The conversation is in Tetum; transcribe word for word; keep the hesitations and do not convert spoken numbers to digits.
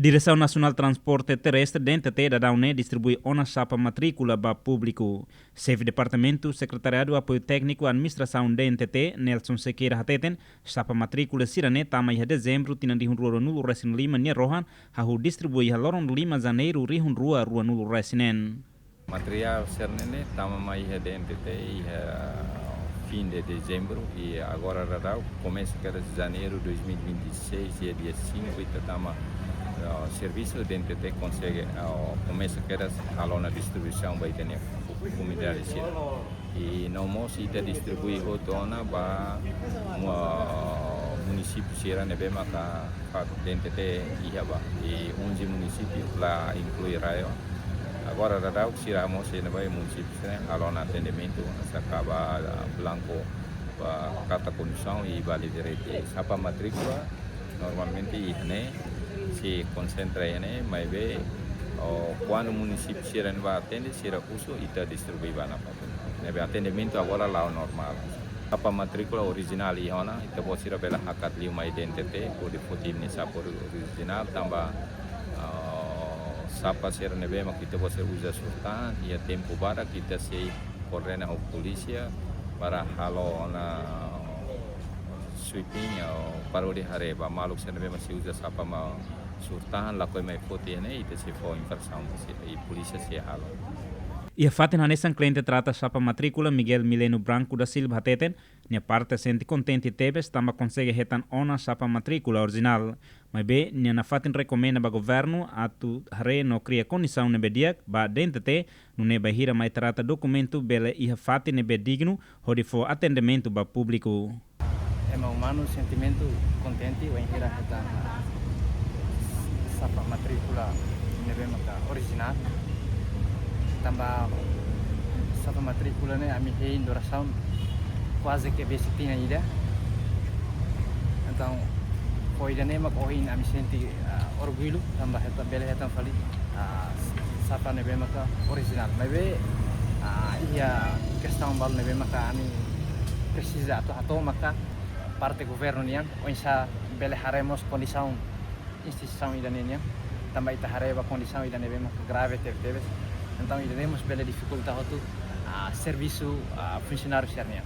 Diresaun Nasionál Transporte Terrestre, D N T T, daudaun ne'e distribui ona xapa matríkula ba públiku. Xefe Departamentu Sekretariadu Apoiu Tékniku Administrasaun, D N T T, Nelson Sequeira, hateten, xapa matríkula sira-ne'e tama iha Dezembru tinan rihun rua ruanulu resin lima nia rohan, hahú distribui iha loron lima Janeiru rihun rua ruanulu resin neen. Materiál sira-ne'e tama mai iha D N T T iha fin de Dezembru, i agora daudaun komesa kedas Janeiru dois mil e vinte e seis, iha dia cinco, ita tama, ah, servisu, D N T T konsege, ah, komesa kedas halo ona distribuisaun ba ita-nia komunidade sira. I no mós ita distribui hotu ona ba mu-, munisípiu sira ne'ebé maka fatin D N T T iha ba. I onze munisípiu la inklui RAEOA. Agora daudaun sira mós iha ne'ebá munisípiu sira halo ona atendimentu, saka ba blanku, ba karta kondusaun i ba livrete. Xapa matríkula normalmente iha ne'e sei konsentra iha ne'e, maibé, oh, kuandu munisípiu sira ne'ebá atende, sira husu, ita distribui ba nafatin. Ne'ebé atendimentu agora la'o normál. Xapa matríkula orijinál iha ona, ita-boot sira bele hakat liu mai D N T T, hodi foti nia xapa orijinál, tanba, ah, xapa sira ne'ebé mak ita-boot sira uza surat tan, iha tempu badak ita sei koordena ho polísia para halo ona sweeping, ou para hodi haree ba maluk sira ne'ebé mak sei uza xapa mak surat tan, lakohi mai foti iha ne'e, ita sei fó infrasaun ba sira, i polísia sei halo. Iha fatin hanesan kliente trata xapa matríkula, Miguel Mileno Branco da Silva hateten, nia parte sente kontente tebes tanba konsege hetan ona xapa matríkula orijinál. Maibé, nia nafatin rekomenda ba governu atu haree no kria kondisaun ne'ebé di'ak ba D N T T, nune'e bainhira mai trata dokumentu bele iha fatin ne'ebé dignu hodi fó atendimentu ba públiku. Ema umanu sentimentu kontente bainhira hetan xapa matríkula ne'ebé maka orijinál. Tanba xapa matríkula ne'e ami hein durasaun kuaze ke besik tinan ida. Entaun, fó ida-ne'e mak ohin ami sente, ah, orgullu, tanba hetan, bele hetan fali, ah, xapa ne'ebé maka orijinál. Maibé, ah, iha kestaun balu ne'ebé maka ami presiza atu hato'o maka parte governu nian, oinsá bele haree mós kondisaun instituisaun ida-ne'e nian, tanba ita haree ba kondisaun ida ne'ebé maka grave tebetebes. Entaun ida-ne'e mós bele difikulta hotu, ah, servisu, ah, funsionáriu sira-nian.